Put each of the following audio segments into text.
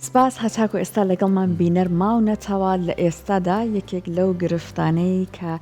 سپاس هەتاکو ئێستا لەگەڵمان بینەر ماونەتەوە لە ئێستادا یەکێک لەو گرفتانەی کە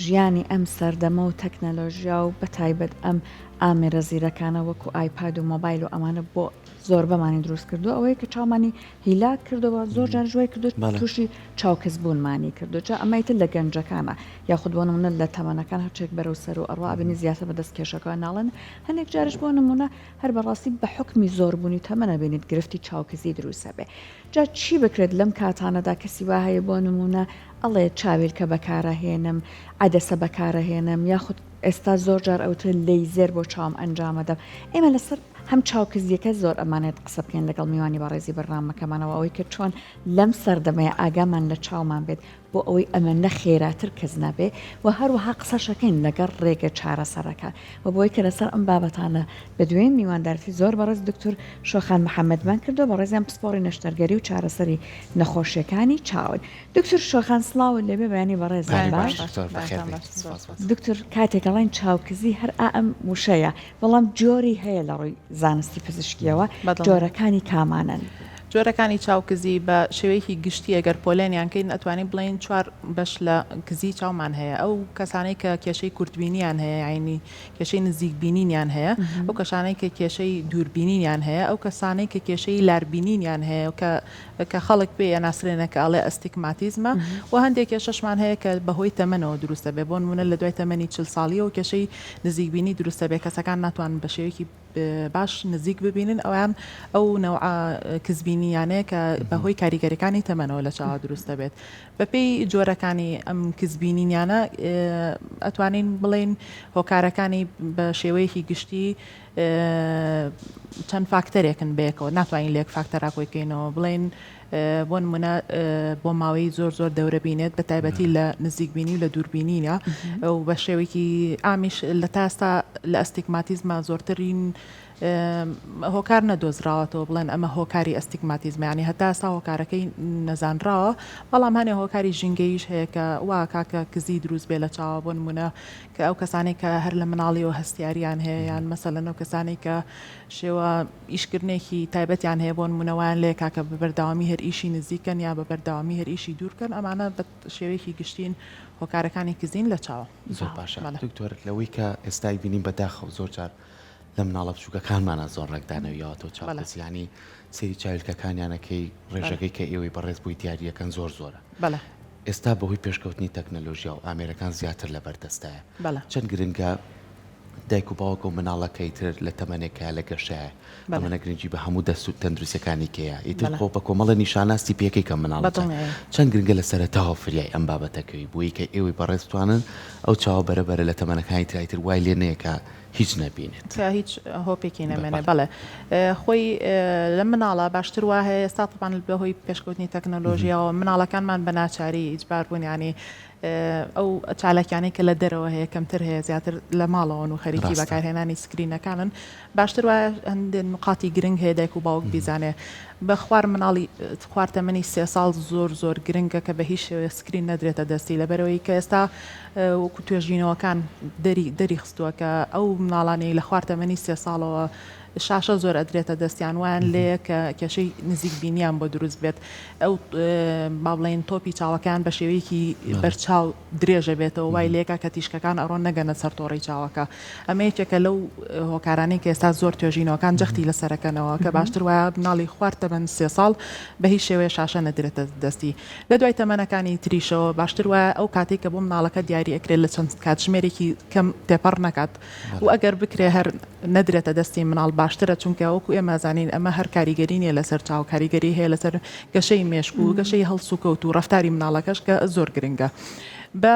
ژیانی ئەم سەردەمە و تەکنەلۆژیا و بەتایبەت ئەم ئامێرە زیرەکانە وەکو ئایپاد و مۆبایل و ئەمانە بۆ زۆربەمانی دروست کردووە ئەوەیە کە چاومانی هیلاک کردەوە زۆر جاریش وای کردو تووشی چاوکزبوونمانی کردو جا ئەمە ئیتر لە گەنجەکانە یاخود بۆ نمونە لە تەمەنەکان هەرچێک بەرەو سەرو ئەڕوا ئەبینی زیاتر بەدەست کێشەکەوە ناڵێن هەنێک جاریش بۆ نمونە هەر بەڕاستی بە حوکمی زۆربوونی تەمەن ئەبینیت گرفتی چاوکزی دروست ئەبێ جا چی بکرێت لەم کاتانەدا کەسی وا هەیە بۆ نمونە ئەڵێ چاویلکە بەکارەهێنم عەدەسە بەکارەهێنم یاخود ئێستا زۆر جار ئەوترێت لەیزێر بۆ چاوم ئەنجامەدەم ئێمە لەسەر هەم چاوکزیەکە زۆر ئەمانێت قسە بکەین لەگەڵ میوانی بەڕێزی بەرنامەکەمانەوە ئەوەی کە چۆن لەم سەردەمەیە ئاگامان لە چاومان بێت بۆ ئەوەی ئەمەندە خێراتر کز نەبێ و هەروەها قسەشەکەین لەگەڵ ڕێگە چارەسەرەکان و بۆی کە لەسەر ئەم بابەتانە بدوێین میواندارێتی زۆر بەڕێز دکتور شۆخان محەمەدمان کردووە بەڕێزیان پسپۆڕی نەشتەرگەری و چارەسەری نەخۆشیەکانی چاون دکتور شۆخان سڵاوت لێبێ بەیانی بەڕێزت باش دکتور کاتێک ئەڵێن چاوکزی هەر ئا ئەم وشەیە بەڵام جۆری هەیە لە ڕووی زانستی پزیشکیەوە جۆرەکانی کامانەن؟ جۆرەکانی چاو کزی بە شێوەیەکی گشتی ئەگەر پۆلێنیان کەین ئەتوانین بڵێین چوار بەش لە کزی چاومان هەیە ئەو کەسانەی کە کێشەی کورتبینیان هەیە یانی کێشەی نزیک بینینیان هەیە ئەو کەشانەی کە کێشەی دووربینینیان هەیە ئەو کەسانەی کە کێشەی لاربینینیان هەیە کە کە خەڵک پێی ئەناسرێنە کە ئەڵێ ئەستیگماتیزمە و هەندێک کێشەشمان هەیە کە بەهۆی تەمەنەوە دروست دەبێت بۆ نموونە لە دوای تەمەنی 40 ساڵیەوە کێشەی نزیکبینی دروست دەبێت کەسەکان ناتوانن بە شێوەیەکی باش نزیک ببینن ئەویان ئەو نەوعە کزبینیانەیە کە بەهۆی کاریگەریەکانی تەمەنەوە لە چاوە دروست دەبێت بەپێی جۆرەکانی ئەم کزبینینیانە ئەتوانین بڵێین هۆکارەکانی بە شێوەیەکی گشتی چەند فاکتەرێکن بەیەکەوە ناتوانین لە یەک فاکتەرا کۆی کەینەوە بڵێین بۆ نمونە بۆ ماوەی زۆر زۆر دەورە بینێت بە تایبەتی لە نزیک بینی و لە دووربینینە و بە شێوەیەکی ئامیش لە تاستا لە ئەستیگماتیزمە زۆرترین هۆکار نەدۆزراوەتەوە بڵێن ئەمە هۆکاری ئەستیگماتیزمە یانی هەتا ئێستا هۆکارەکەی نەزانراوە بەڵام هەنێ هۆکاری ژینگەییش هەیە کە وا کاکە کزی دروست بێ لە چاوە بۆ نمونە کە ئەو کەسانەی کە هەر لە مناڵیەوە هەستیاریان هەیە یان مەسەلەن ئەو کەسانەی کە شێوە ئیشکردنێکی تایبەتیان هەیە بۆ نمونە وایان لێ کاکە بە بەردەوامی هەر ئیشی نزیکەن یا بە بەردەوامی هەر ئیشی دوورکەن ئەمانە بە شێوەیەکی گشتین هۆکارەکانی کزین لە چاوە. زۆر باشە دکتۆر لەوەی کە ئێستای بینین بەداخەوە زۆر جار لە مناڵە بچووکەکانمانا زۆر ڕەنگدانەوەی یاوەتەوە چاوکز یانی سەیری چاویلکەکانیانەکەی ڕێژەکەی کە ئێوەی بەڕێز بۆی دیاریەکەن زۆر زۆرە ئێستا بەهۆی پێشکەوتنی تەکنەلۆژیا و ئامێرەکان زیاتر لە بەردەستایە چەند گرنگە دایک و باوک و مناڵەکە ئیتر لە تەمەنێکە لە گەشەیە ئەمەنە گرنگی بە هەموو دەست و تەندروستیەکانی کەیە ئیتر خۆ بە کۆمەڵە نیشاناستی پێکەی کە مناڵەکە چەند گرنگە لە سەرەتاوە فریای ئەم بابەتە کەوی بۆی کە ئێوەی بەڕێز توانن ئەو چاوە بەرە بەرە لە تەمەنەکانی ترا ئیتر وای لێ نەیە کە هیچ نەبینێت. کە هیچ هۆپێکی نەمێنێ بەڵێ خۆی لە مناڵە باشتر وا هەیە ئێستا تەبان بەهۆی پێشکەوتنی تەکنەلۆژیاوە مناڵەکانمان بە ناچاری ئیجبار بوون یانی ئەو چالاکیانەی کە لە دەرەوە هەیە کەمتر هەیە زیاتر لە ماڵەوەن و خەریکی بەکارهێنانی سکرینەکانن باشتر وایە هەندێک نقاتی گرنگ هەیە دایک و باوک بیزانێ بە خوار مناڵی خوار تەمەنی سێ ساڵ زۆر زۆر گرنگە کە بە هیچ شێوەیەک سکرین نەدرێتە دەستی لەبەرەوەی کە ئێستا وەکو توێژینەوەکان دەری دەری خستووە کە ئەو مناڵانەی لە خوار تەمەنی سێ ساڵەوە شاشە زۆر ئەدرێتە دەستیان وایان لێیە کە کێشەی نزیک بینیان بۆ دروست بێت ئەو با بڵێین تۆپی چاوەکان بە شێوەیەکی بەرچاو درێژە بێتەوە وای لێکا کە تیشکەکان ئەڕۆن نەگەنە سەر تۆڕی چاوەکە ئەمە یەکێکە لەو هۆکارانەی کە ئێستا زۆر توێژینەوەکان جەختی لەسەرەکەنەوە کە باشتر وایە مناڵی خوار تەمەن سێ ساڵ بە هیچ شێوەیە شاشە نەدرێتە دەستی لە دوای تەمەنەکانی تریشەوە باشتر وایە ئەو کاتەی کە بۆ مناڵەکە دیاری ئەکرێت لە چەند کاتژمێرێکی کەم تێپەڕ نەکات و ئەگەر بکرێ هەر نەدرێتە دەستی مناڵ باشترە چونکە وەکو ئێمە ئەزانین ئەمە هەر کاریگەری نیە لەسەر چاو کاریگەری هەیە لەسەر گەشەی مێشک و گەشەی هەڵسوکەوت و ڕەفتاری مناڵەکەش کە زۆر گرنگە بە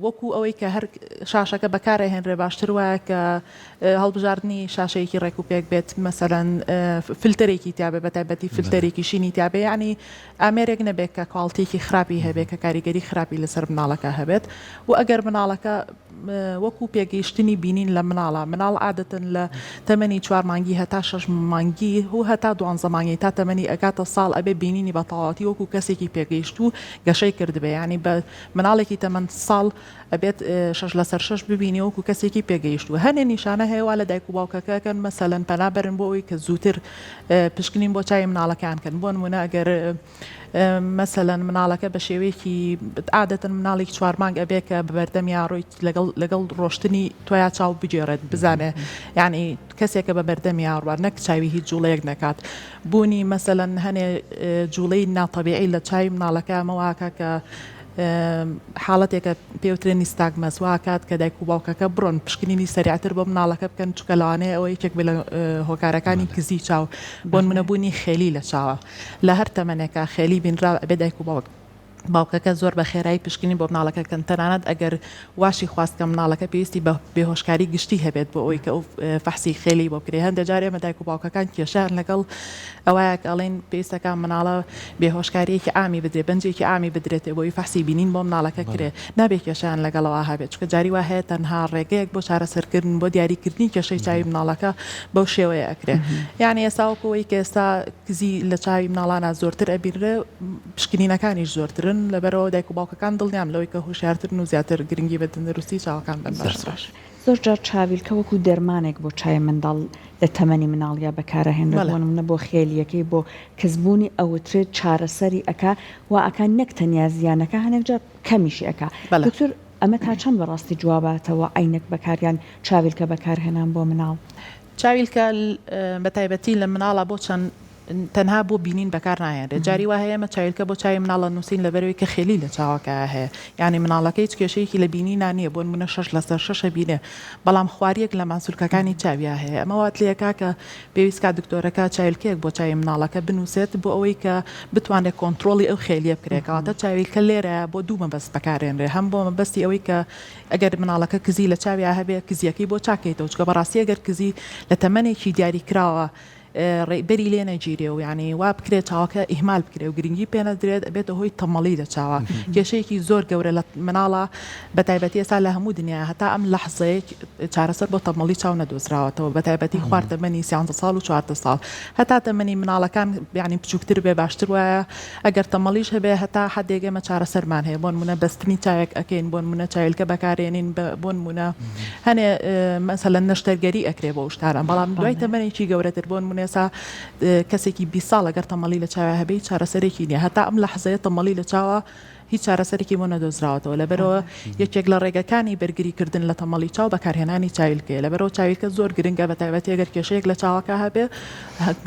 وەکو ئەوەی کە هەر شاشەکە بەکارئەهێنرێ باشتر وایە کە هەڵبژاردنی شاشەیەکی ڕێک و پێک بێت مەسەلەن فلتەرێکی تیابێ بە تایبەتی فلتەرێکی شینی تیابێ یعنی ئامێرێک نەبێت کە کواڵتیەکی خراپی هەبێت کە کاریگەری خراپی لەسەر مناڵەکە هەبێت و ئەگەر مناڵەکە وەکو پێگەیشتنی بینین لە مناڵە مناڵ عادەتەن لە تەمەنی چوار مانگی هەتا شەش مانگی و هەتا دوانزە مانگی تا تەمەنی ئەگاتە ساڵ ئەبێ بینینی بە تەواوەتی وەکو کەسێکی پێگەیشتوو گەشەی کردبێ یانی بە. مناڵێکی تەمەن ساڵ ئەبێت شەش لەسەر شەش ببینی وەکو کەسێکی پێگەیشتوو. هەنێ نیشانە هەیە وا لە دایک و باوکەکە ئەکەن مەسەلەن پەنا بەرن بۆ ئەوەی کە زووتر پشکنین بۆ چاوی مناڵەکەیان کەن. بۆ نموونە ئەگەر مەسەلەن مناڵەکە بە شێوەیەکی عادەتەن مناڵێکی چوار مانگ ئەبێ کە بە بەردەمیا ڕۆیت لەگەڵ لەگەڵ ڕۆشتنی تۆیا چاو بگێڕێت بزانێ یانی کەسێکە بە بەردەمیا ڕوات نەک چاوی هیچ جوڵەیەک نەکات بوونی مەسەلەن هەنێ جوڵەی ناتەبیعی لە چاوی مناڵەکە ئەمە واکا کە حاڵەتێکە پێوترێ nystagmus واکات کە دایک و باوکەکە بڕۆن پشکنینی سەریعتر بۆ مناڵەکە بکەن چونکە لەوانەیە ئەوە یەکێک بێ لە هۆکارەکانی کزی چاو بۆنمونە بوونی خێلی لە چاوە لە هەر تەمەنێکا خێلی بینرا ئەبێ دایک و باوک باوکەکە زۆر بە خێرایی پشکنین بۆ مناڵەکە کەن تەنانەت ئەگەر واشی خواست کە مناڵەکە پێویستی بە بێهۆشکاری گشتی هەبێت بۆ ئەوەی کە ئەو فەحسی خێلی بۆ بکرێ هەندێک جار ئێمە دایک و باوکەکان کێشەیان لەگەڵ ئەوایە کە ئەڵێن پێویستەکە مناڵە بێهۆشکارییەکی عامی بدرێ بەنجێکی عامی بدرێتێ بۆی فەحسی بینین بۆ مناڵەکە کرێ نابێ کێشەیان لەگەڵەوە هەبێت چونکە جاری وا هەیە تەنها ڕێگەیەک بۆ چارەسەرکردن بۆ دیاریکردنی کێشەی چاوی مناڵەکە بەو شێوەیە ئەکرێ یانی ئێستا وەکو ئەوەی کە ئێستا کزی لە چاوی مناڵانا زۆرتر ئەبینرێ پشکنینەکانیش زۆرترن لەبەرئەوە دایک و باوکەکان دڵنیام لەوەی کە هۆشیارترن و زیاتر گرنگی بە تەندروستی چاوەکان بەن باشترە. زۆر جار چاویلکە وەکو دەرمانێک بۆ چاوی منداڵ لە تەمەنی مناڵیا بەکارئەهێنرێت بۆ نمونە بۆ خێلیەکەی بۆ کزبوونی ئەوترێت چارەسەری ئەکا وا ئەکا نەک تەنیا زیانەکە هەنێک جار کەمیشی ئەکا دکتۆر ئەمە تا چەند بەڕاستی جواباتەوە عەینەک بەکار یان چاویلکە بەکارهێنان بۆ مناڵ؟ چاویلکە بە تایبەتی لە مناڵا بۆ چەند تەنها بۆ بینین بەکار ناهێنرێت جاری وا هەیە ئێمە چاویلکە بۆ چاوی مناڵ ئەنووسین لەبەرئەوەی کە خێلی لە چاوەکەیا هەیە یانی مناڵەکە هیچ کێشەیەکی لە بینینا نییە بۆ نموونە شەش لەسەر شەش ئەبینێ بەڵام خواریەک لە ماسولکەکانی چاویا هەیە ئەمە وات لێکا کە پێویست کا دکتۆرەکە چاویلکەیەک بۆ چاوی مناڵەکە بنووسێت بۆ ئەوەی کە بتوانێت کۆنترۆڵی ئەو خێلیە بکرێت کەواتە چاویلکە لێرە بۆ دوو مەبەست بەکارێنرێ هەم بۆ مەبەستی ئەوەی کە ئەگەر مناڵەکە کزی لە چاویا هەبێ کزیەکەی بۆ چاکەیتەوە چونکە بەڕاستی ئەگەر کزی لە تەمەنێکی دیاری کراوە بەری لێ نەگیرێ و یانی وا بکرێ چاوەکە ئیهمال بکرێ و گرنگی پێ نەدرێت ئەبێتە هۆی تەمەڵی لە چاوە کێشەیەکی زۆر گەورە لە مناڵە بە تایبەتی ئێستا لە هەموو دنیا هەتا ئەم لەحزەیە چارەسەر بۆ تەمەڵی چاو نەدۆزراوەتەوە بە تایبەتی خوار تەمەنی سیانزە ساڵ و 14 ساڵ هەتا تەمەنی مناڵەکان یانی بچووکتر بێ باشتر وایە ئەگەر تەمەڵیش هەبێ هەتا حەدێک ئێمە چارەسەرمان هەیە بۆنمونە بەستنی چاوێک ئەکەین بۆنمونە چاویلکە بەکارێنین بۆنمونە هەنێ مەسەلەن نەشتەرگەری ئەکرێ بۆ شتانە بەڵام دوای تەمەنێکی گەورەتر بۆنمونە ئێستا کەسێکی 20 ساڵ ئەگەر تەمەڵی لە چاویا هەبێ هیچ چارەسەرێکی نییە هەتا ئەم لەحزەیە تەمەڵی لە چاوە هیچ چارەسەرێکی بۆ نەدۆزراوەتەوە، لەبەرئەوە یەکێک لە ڕێگەکانی بەرگریکردن لە تەمەڵی چاو بەکارهێنانی چاویلکەیە، لەبەرئەوە چاویلکە زۆر گرنگە بەتایبەتی ئەگەر کێشەیەک لە چاوەکە هەبێ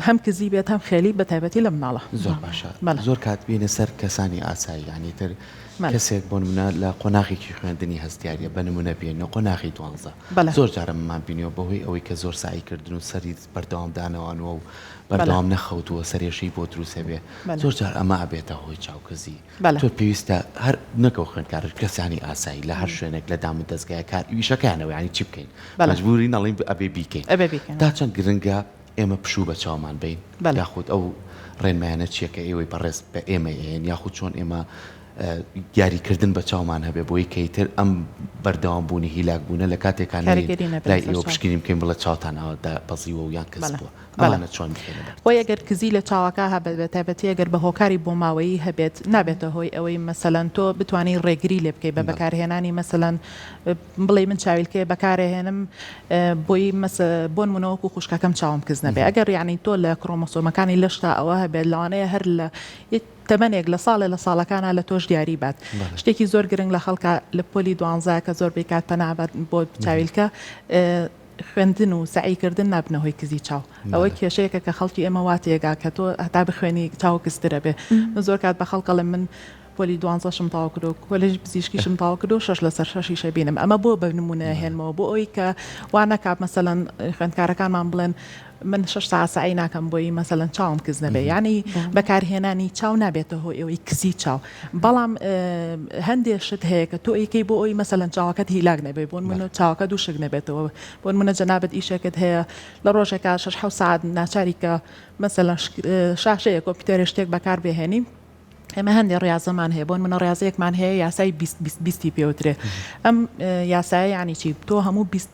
هەم کزی بێت هەم خێلی بەتایبەتی لە مناڵا. زۆر باشە زۆر کات بینە سەر کەسانی ئاسایی یانی تر کەسێک بۆ نمونە لە قۆناغێکی خوێندنی هەستیاریە بە نمونە بێنە قۆناغی دوانزە زۆر جار ئەمەمان بینیوە بەهۆی ئەوەی کە زۆر سەعی کردن و سەری بەردەوام دانەوانوە و بەردەوام نەخەوتووە سەرێشەی بۆ دروست ئەبێ زۆر جار ئەمە ئەبێتە هۆی چاوکزی تۆ پێویستە هەر نەک ئەو خوێندکارەش کەسانی ئاسایی لە هەر شوێنێک لە دام و دەزگایە کار ئیشەکەیانەوە یانی چی بکەین مەجبورین ئەڵێین ئەبێ بیکەین تا چەند گرنگە ئێمە پشوو بە چاومان بەین یاخود ئەو ڕێنمایانە چیە کە ئێوەی بەڕێز بە ئێمەی ئەیەن یاخود چۆن ئێمە یاریکردن بە چاومان هەبێ بۆی کە ئیتر ئەم بەردەوام بوونی هیلاک بوونە لە کاتێکا نەیەین لای ئێوە پشکنین بکەین بڵێ چاوتان ئاوا بەزیوە و یان کز بووە ئەمانە چۆن بخەینە بەر خۆی ئەگەر کزی لە چاوەکە هەبێت بە تایبەتی ئەگەر بە هۆکاری بۆماوەیی هەبێت نابێتە هۆی ئەوەی مەسەلەن تۆ بتوانی ڕێگری لێ بکەی بە بەکارهێنانی مەسەلەن بڵێی من چاویلکەیە بەکارئەهێنم بۆی مەسە بۆنمونە وەکو خوشکەکەم چاوم کز نەبێ ئەگەر یانی تۆ لە کرۆمۆسۆمەکانی لەشتا ئەوە هەبێت لەوانەیە هەر لە تەمەنێک لە ساڵێ لە ساڵەکانا لە تۆش دیاری بات. شتێکی زۆر گرنگ لە خەڵکا لە پۆلی دوانزە کە زۆر بەی کات پەنا ئەبات بۆ چاویلکە خوێندن و سەعی کردن نابنە هۆی کزی چاو ئەوە کێشەیەکە کە خەڵکی ئێمە وا تێگا کە تۆ هەتا بخوێنی چاو کزتر ئەبێ من زۆر کات بە خەڵک ئەڵێم من پۆلی دوانزەشم تەواو کردو کۆلێژی پزیشکیشم تەواو کردو شەش لەسەر شەشیش ئەبینم ئەمە بۆ بە نمونە هێنمەوە بۆ ئەوەی کە وا نەکات مەسەلەن خوێندکارەکانمان بڵێن من شەش سەعات سەعی ناکەم بۆی مەسەلەن چاوم کز نەبێ یانی بەکارهێنانی چاو نابێتە هۆی ئەوەی کزی چاو بەڵام هەندێ شت هەیە کە تۆ ئەیکەی بۆ ئەوی مەسەلەن چاوەکەت هیلاک نەبێ بۆ نمونە چاوەکە دووشک نەبێتەوە بۆ نمونە جەنابت ئیشێکت هەیە لە ڕۆژێکا شەش حەوت سەعات ناچاری کە مەسەلەن شاشەیە کۆمپیوتەرێ شتێک بەکار بهێنی ئێمە هەندێ ڕیازەمان هەیە بۆ نمونە ڕیازەیەکمان هەیە یاسای 20 20 20 پێوترێ ئەم یاسایە یعنی چی تۆ هەموو 20.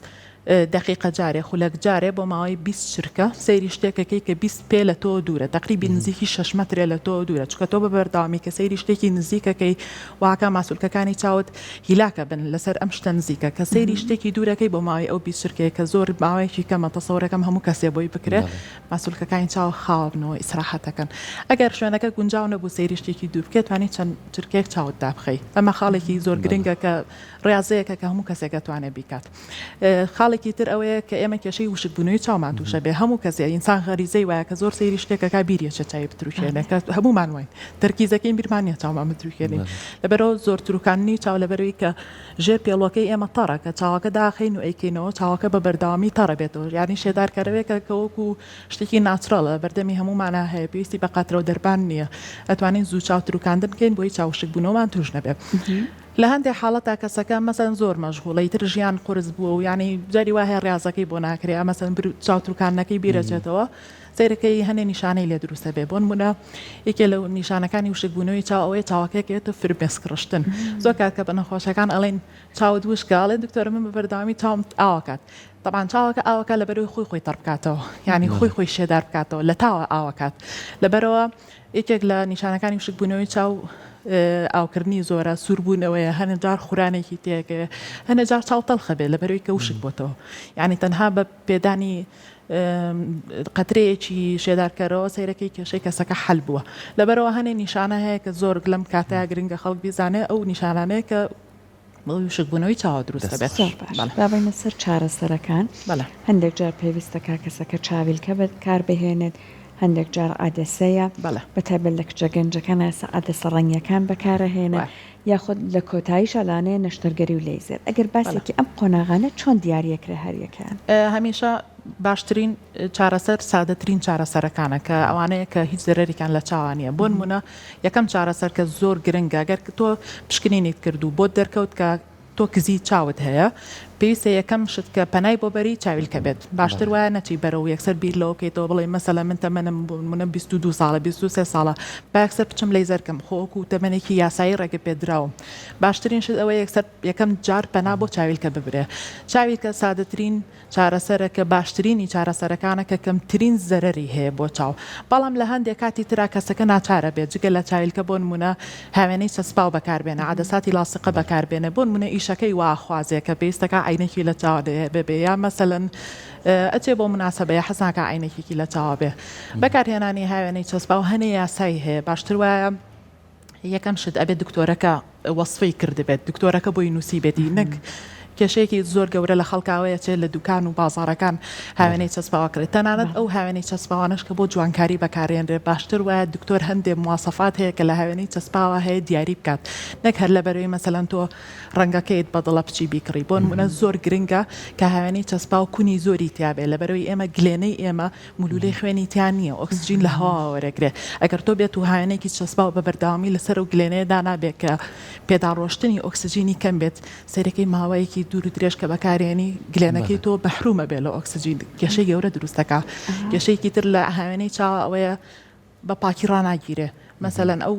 دەقیقە جارێ خولەک جارێ بۆ ماوەی 20 چرکە سەیری شتێکەکەی کە 20 پێ لە تۆ دوورە تەقریبی نزیکی 6 مەترێ لە تۆ دوورە چونکە تۆ بە بەردەوامی کە سەیری شتێکی نزیکەکەی واکە ماسولکەکانی چاوت هیلاکە بن لەسەر ئەم شتە نزیکە کە سەیری شتێکی دوورەکەی بۆ ماوەی ئەو 20 چرکەیە کە زۆر ماوەیەکی کەمە تەسەورەکەم هەموو کەسێ بۆی بکرێ ماسولکەکانی چاو خاوە بنەوە ئیسراحەتەکەن ئەگەر شوێنەکە گونجاو نەبوو سەیری شتێکی دوور بکەیت توانی چەند چرکەیەک چاوت دابخەی ئەمە خاڵێکی زۆر گرنگە کە ڕیازەیەکە کە هەموو کەسێک ئەتوانێت بیکات. خاڵێکی تر ئەوەیە کە ئێمە کێشەی وشکبوونەوەی چاومان تووشە بێ هەموو کەسێ ئینسان غەریزەی وایە کە زۆر سەیری شتێکەکە بیری ئەچێت چاوی بتروکێنێ کە هەموومان واین تەرکیزەکەین بیرمان نییە چاومان بتروکێنین لەبەرەوە زۆر تروکاندنی چاو لەبەرەوەی کە ژێر پێڵۆکەی ئێمە تەڕە کە چاوەکە داخەین و ئەیکەینەوە چاوەکە بە بەردەوامی تەڕە بێتەوە یانی شێدارکەرەوەیەکە کە وەکو شتێکی natural ە بەردەمی هەموومانا هەیە پێویستی بە قەترە و دەربان نییە ئەتوانین زوو چاو تروکاندن بکەین بۆی چاو وشکبوونەوەمان تووش نەبێ. لە هەندێ حاڵەتا کەسەکە مەسەلەن زۆر مەشغوڵە ئیتر ژیان قورس بووە و یانی جاری وا هەیە ڕیازەکەی بۆ ناکرێ یا مەسەلەن بر چاوتروکاندنەکەی بیر ئەچێتەوە سەیرەکەی هەنێ نیشانەی لێ دروست ئەبێ بۆ نموونە یەکێ لەو نیشانەکانی وشکبوونەوەی چاو ئەوەیە چاوەکەی ئەکەوێتە فرمێسک ڕشتن زۆر کات کە بە نەخۆشەکان ئەڵێن چاوت وشکە ئەڵێن دکتۆرە من بە بەردەوامی چاوم ئاو ئەکات تەبعەن چاوەکە ئاو ئەکات لەبەرئەوەی خۆی خۆی تەڕ بکاتەوە یانی خۆی خۆی شێدار بکاتەوە لە تاوە ئاو ئەکات لەبەرئەوە یەکێک لە نیشانەکانی وشکبوونەوەی چاو ئاوکردنی زۆرە، سووربوونەوەیە، هەنێ جار خورانێکی تێکەوێ، هەنێ جار چاو تەڵخە بێت لەبەرئەوەی کە وشک بۆتەوە. یانی تەنها بە پێدانی قەترەیەکی شێدارکەرەوە سەیرەکەی کێشەی کەسەکە حەل بووە. لەبەرئەوە هەنێ نیشانە هەیە کە زۆر لەم کاتەیا گرنگە خەڵک بیزانێ ئەو نیشانانەیە کە بەهۆی وشکبوونەوەی چاوە دروست دەبێت. زۆر باش با بێینە سەر چارەسەرەکان. هەندێک جار پێویستە کا کەسەکە چاویلکە بەکاربهێنێت، هەندێک جار عەدەسەیە، بەتایبەت لە کچە گەنجەکان ئێستا عەدەسە ڕەنگیەکان بەکارئەهێنن، یاخود لە کۆتاییشا لانەیە نەشتەرگەری و لەیزەر. ئەگەر باسێکی ئەم قۆناغانە چۆن دیاریەکرێ هەریەکەیان؟ هەمیشە باشترین چارەسەر سادەترین چارەسەرەکانە کە ئەوانەیە کە هیچ زەرەرێکیان لە چاوا نییە بۆ نمونە یەکەم چارەسەر کە زۆر گرنگە گەر تۆ پشکنینیت کرد و بۆت دەرکەوت کە تۆ کزی چاوت هەیە پێویستە یەکەم شت کە پەنای بۆ بەری چاویلکە بێت باشتر وایە نەچی بەرەو یەکسەر بیر لەوە بکەیتەوە بڵێی مەسەلەن من تەمەنم بۆ نمونە 22 ساڵە 23 ساڵە با یەکسەر بچم لەیزەر کەم خۆ وەکو تەمەنێکی یاسایی ڕێگە پێدراوم باشترین شت ئەوەیە یەکسەر یەکەم جار پەنا بۆ چاویلکە ببرێ چاویلکە سادەترین چارەسەرە کە باشترینی چارەسەرەکانە کە کەمترین زەرەری هەیە بۆ چاو بەڵام لە هەندێک کاتی ترا کەسەکە ناچارە بێت جگە لە چاویلکە بۆ نمونە هاوێنەی چەسپاو بەکاربێنە عەدەساتی لاسقە بەکاربێنێ بۆ نمونە ئیشەکەی وا ئەخوازێ کە پێویستەکا عەینەکی لە چاوە بێ یا مەسەلەن ئەچێ بۆ موناسەبەیە حەز ناکا عەینەکێکی لە چاوە بێ بەکارهێنانی هاوێنەی چەسپاو هەنێ یاسای هەیە باشتر وایە یەکەم شت ئەبێت دکتۆرەکە وەسفی کردبێت دکتۆرەکە بۆی نووسیبێتی نەک کێشەیەکی زۆر گەورە لە خەڵکاوەیە چێت لە دوکان و بازارەکان هاوێنەی چەسپاوە کرێت تەنانەت ئەو هاوێنەی چەسپاوانەش کە بۆ جوانکاری بەکارێنرێ باشتر وایە دکتۆر هەندێ مواسەفات هەیە کە لە هاوێنەی چەسپاوە هەیە دیاری بکات نەک هەر لەبەرەوەی مەسەلەن تۆ ڕەنگەکەیت بەدڵە بچی بیکڕی بۆ نمونە زۆر گرنگە کە هاوێنەی چەسپاو کونی زۆری تیابێ لەبەرەوەی ئێمە گلێنەی ئێمە مولولەی خوێنی تیا نییە، ئۆکسجین لە هەواوە وەرەگرێ. ئەگەر تۆ بێت و هاوێنێکی چەسپاو بە بەردەوامی لەسەر ئەو گلێنەیە دانابێ کە پێداڕۆشتنی ئۆکسجینی کەم بێت، سەیرەکەی ماوەیەکی دوور و درێژ کە بەکارێنی گلێنەکەی تۆ مەحروومە بێ لە ئۆکسجین، کێشەی گەورە دروست دەکا. کێشەیەکی تر لە هاوێنەی چاوە ئەوەیە بە پاکی ڕاناگیرێ. مەسەلەن ئەو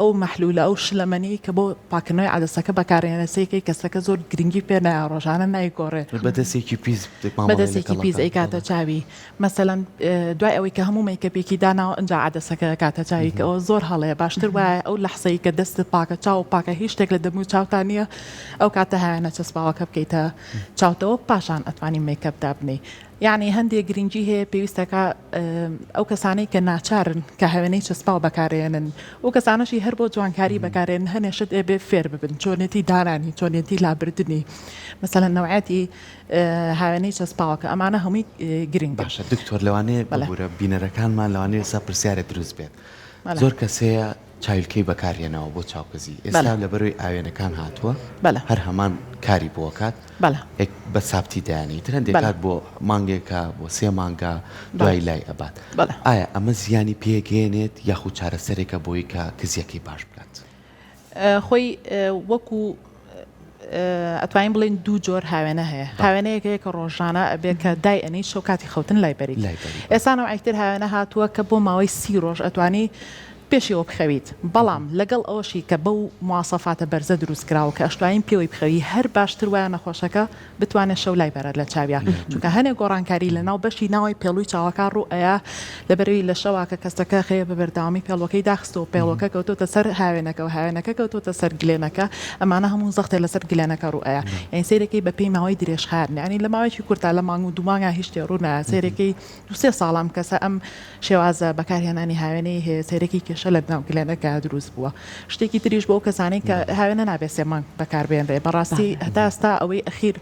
ئەو مەحلولە ئەو شلەمەنیەی کە بۆ پاکردنەوەی عەدەسەکە بەکارئەهێنێ سەیرکەی کەسەکە زۆر گرنگی پێ نایە ڕۆژانە نایگۆڕێ. بە دەستێکی پیس بە مامەڵەی دەستێکی لەگەڵ پیس ئەکات ئەیکاتە بەڵێ. چاوی مەسەلەن دوای ئەوەی کە هەموو مەیکەپێکی داناوە ئنجا عەدەسەکە ئەکاتە چاوی کە ئەوە زۆر هەڵەیە باشتر وایە ئەو لەحزەی کە دەستت پاکە چاوت پاکە هیچ شتێک لە دەم و چاوتا نییە ئەو کاتە هاوێنە چەسپاوەکە بکەیتە چاوتەوە پاشان ئەتوانی مەیکەپ دابنێی یەعنی هەندێ گرنگی هەیە پێویستەکا ئەو کەسانەی کە ناچارن کە هەوێنەی چەسپاو بەکارێنن و کەسانەشی هەر بۆ جوانکاری بەکارێن هەنێ شت ئێبێ فێر ببن چۆنێتی دانانی چۆنێتی لابردنی مەسەلەن نەوعەتی هاوێنەی چەسپاوەکە ئەمانە هەمووی گرنگن. باشە دکتۆر لەوانەیە ببورە بینەرەکانمان لەوانەیە ئێستا پرسیارێ دروست بێت زۆر کەس هەیە چاویلکەی بەکارهێناوە بۆ چاوکزی ئێستا لەبەرەوەی ئاوێنەکان هاتووە هەر هەمان کاری بۆ ئەکات بە سابتی دایانی ئیتر هەندێک کات بۆ مانگێکە بۆ سێ مانگە دوای لای ئەبات ئایا ئەمە زیانی پێگەیەنێت یاخود چارەسەرێکە بۆی کە کزیەکەی باش بکات؟ خۆی وەکو ئەتوانین بڵێین دوو جۆر هاوێنە هەیە هاوێنەیەک هەیە کە ڕۆژانە ئەبێ کە دای ئەنی شەو کاتی خەوتن لای بەری ئێستا نەوعێکتر هاوێنە هاتووە کە بۆ ماوەی سی ڕۆژ ئەتوانی. پێشیەوە بخەویت بەڵام لەگەڵ ئەوەشی کە بەو مواسەفاتە بەرزە دروست کراوە کە ئەشتوانین پێوەی بخەوی هەر باشتر وایە نەخۆشەکە بتوانێت شەو لای بەرات لە چاویا چونکە هەنێ گۆڕانکاری لە ناو بەشی ناوەی پێڵوی چاوەکە ڕوو ئەیا لەبەرەوی لە شەوا کە کەسەکە خەوێ بە بەردەوامی پێڵوەکەی داخستەوە پێڵوەکە کەوتۆتە سەر هاوێنەکە و هاوێنەکە کەوتۆتە سەر گلێنەکە ئەمانە هەموو زەختێ لەسەر گلێنەکە ڕوو ئەیا یانی سەیرەکەی بە پێی ماوەی درێژخایەن یانی لە ماوەیەکی کورتا لە مانگ و دوو مانگا هیچ شتێ ڕوو نایە سەیرەکەی دوو سێ ساڵە ئەم کەسە ئەم شێوازە بەکارهێنانی هاوێنەی هەیە سەیرەکی کێشە لە ناو گلێنەکە دروست بووە شتێکی تریش بۆ ئەو کەسانەی کە هاوێنە نابێت سێ مانگ بەکاربێنرێ بەڕاستی هەتا ئێستا ئەوەی ئەخیر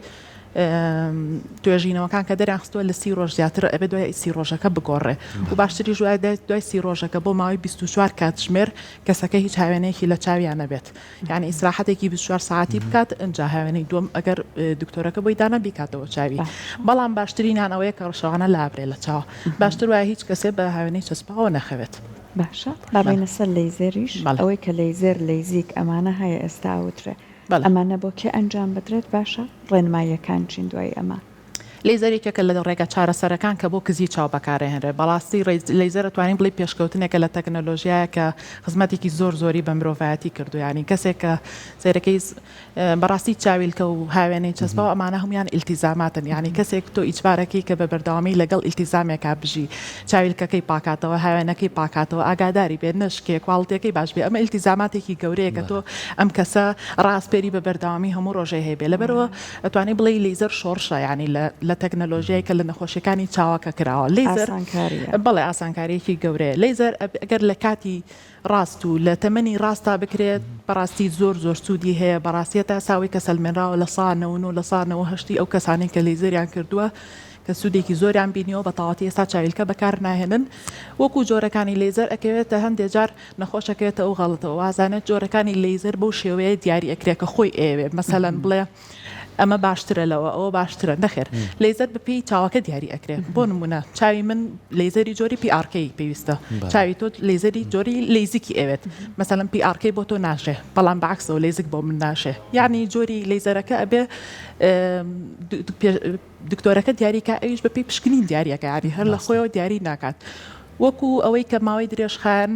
توێژینەوەکان کە دەریان خستووە لە سی ڕۆژ زیاتر ئەبێت دوای سی ڕۆژەکە بگۆڕێ و باشتریش وایە دوای سی ڕۆژەکە بۆ ماوەی 24 کاتژمێر کەسەکە هیچ هاوێنەیەکی لە چاویان نەبێت یعنی ئیسراحەتێکی 24 ساعتی بکات ئەجا هاوێنەی دووەم ئەگەر دکتۆرەکە بۆی دانا بیکاتەوە چاوی بەڵام باشترینیان ئەوەیە کە ڕەشەوانە لابرێ لە چاو باشتر وایە هیچ کەسێ بە هاوێنەی چەسپاوە نەخەوێت. باشە با بێینە سەر لەیزێریش ئەوەی کە لەیزێر لەیزیک ئەمانە هەیە ئێستا ئەوترێ ئەمانە بۆ کێ ئەنجام بدرێت باشە ڕێنماییەکان چین دوای ئەمە؟ لەیزەر یەکێکە لە ڕێگە چارەسەرەکان کە بۆ کزی چاو بەکارئەهێنرێت، بەڕاستی لەیزەر ئەتوانین بڵێی پێشکەوتنێکە لە تەکنەلۆژیایە کە خزمەتێکی زۆر زۆری بە مرۆڤایەتی کردووە یانی کەسێک کە سەیرەکەی بەڕاستی چاویلکە و هاوێنەی چەسپاو ئەمانە هەموویان ئیلتیزاماتن یانی کەسێک تۆ ئیجبارەکەی کە بە بەردەوامی لەگەڵ ئیلتیزامێکا بژی چاویلکەکەی پاکاتەوە هاوێنەکەی پاکاتەوە ئاگاداری بێت نەشکێ کواڵتیەکەی باش بێ ئەمە ئیلتیزاماتێکی گەورەیە کە تۆ ئەم کەسە ڕاسپێری بە بەردەوامی هەموو ڕۆژێ هەیبێ لەبەرئەوە ئەتوانی بڵێی لەیزەر شۆڕشە یانی لە لە تەکنەلۆژیای کە لە نەخۆشیەکانی چاوەکە کراوە لەیزەر ئاسانکاریە. بەڵێ ئاسانکاریەکی گەورەیە لەیزەر ئەگەر لە کاتی ڕاست و لە تەمەنی ڕاستا بکرێت بەڕاستی زۆر زۆر سوودی هەیە بەڕاستی هەتا ئێستا ئەوەی کە سەلمێنراوە لە سا 99 لە سا 98 ی ئەو کەسانەی کە لەیزەریان کردووە کە سوودێکی زۆریان بینیوە بە تەواوەتی ئێستا چاویلکە بەکار ناهێنن وەکو جۆرەکانی لەیزەر ئەکەوێتە هەندێ جار نەخۆش ئەکەوێتە ئەو غەڵەتەوە وازانێت جۆرەکانی لەیزەر بەو شێوەیە دیاری ئەکرێ کە خۆی ئەیەوێ مەسەلەن بڵێ ئەمە باشترە لەوە ئەوە باشترە نەخێر لەیزەر بەپێی چاوەکە دیاری ئەکرێ بۆ نمونە چاوی من لەیزەری جۆری PRK پێویستە چاوی تۆ لەیزەری جۆری لەیزیکی ئەوێت مەسەلەن PRK بۆ تۆ ناشێ بەڵام بەعکسەوە لەیزک بۆ من ناشێ یعنی جۆری لەیزەرەکە ئەبێ دکتۆرەکە دیاری کا ئەویش بەپێی پشکنین دیاریەکە یعنی هەر لە خۆیەوە دیاری ناکات وەکو ئەوەی کە ماوەی درێژخایەن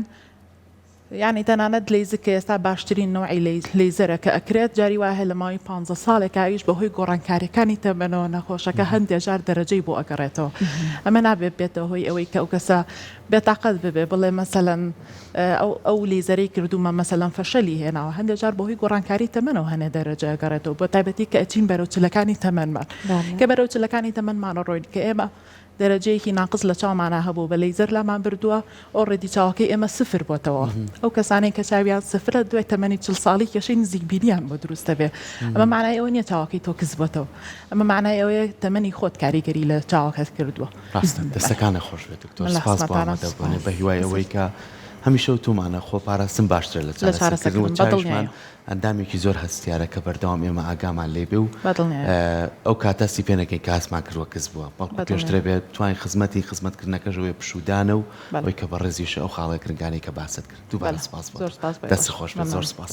یانی تەنانەت لەیزک کە ئێستا باشترین نەوعی لەیزەرە کە ئەکرێت جاری وا هەیە لە ماوەی پانزە ساڵێکا ئەویش بەهۆی گۆڕانکاریەکانی تەمەنەوە نەخۆشەکە هەندێ جار دەرەجەی بۆ ئەگەڕێتەوە ئەمە نابێت بێتە هۆی ئەوەی کە ئەو کەسە بێتاقەت ببێ بڵێ مەسەلەن ئەو ئەو لەیزەرەی کردوومە مەسەلەن فەشەلی هێناوە هەندێ جار بەهۆی گۆڕانکاری تەمەنەوە هەنێ دەرەجە ئەگەڕێتەوە بە تایبەتی کە ئەچین بەرەو چلەکانی تەمەنمان کە بەرەو چلەکانی تەمەنمان ڕۆین کە ئێمە دەرەجەیەکی ناقس لە چاومانا هەبوو بە لەیزەر لامان بردووە already چاوەکەی ئێمە سفر بۆتەوە ئەو کەسانەی کە چاویان سفرە دوای تەمەنی چل ساڵی کێشەی نزیک بینیان بۆ دروست دەبێ ئەمە معنای ئەوە نییە چاوەکەی تۆ کز بۆتەوە ئەمە معنای ئەوەیە تەمەنی خۆت کاریگەری لە چاوەکەت کردووە. ڕاستە دەستەکانت خۆش بێت دکتۆر سپاس بۆ ئامادەبوونت بە هیوای ئەوەی کە هەمیشە وتومانە خۆپاراستن باشترە لە چارەسەرکردن و چاویشمان ئەندامێکی زۆر هەستیارە کە بەردەوام ئێمە ئاگامان لێ بێ و ئەو کاتە هەستی پێ نەکەین کە هەستمان کردووە کز بووە بەڵکو پێشترە بێت بتوانین خزمەتی خزمەتکردنەکەش ئەوەیە پشوودانە و ئەوەی کە بەڕێزیشە ئەو خاڵە گرنگانەی کە باست کرد دووبارە سپاس بۆ دەست خۆش بێت زۆر سپاس.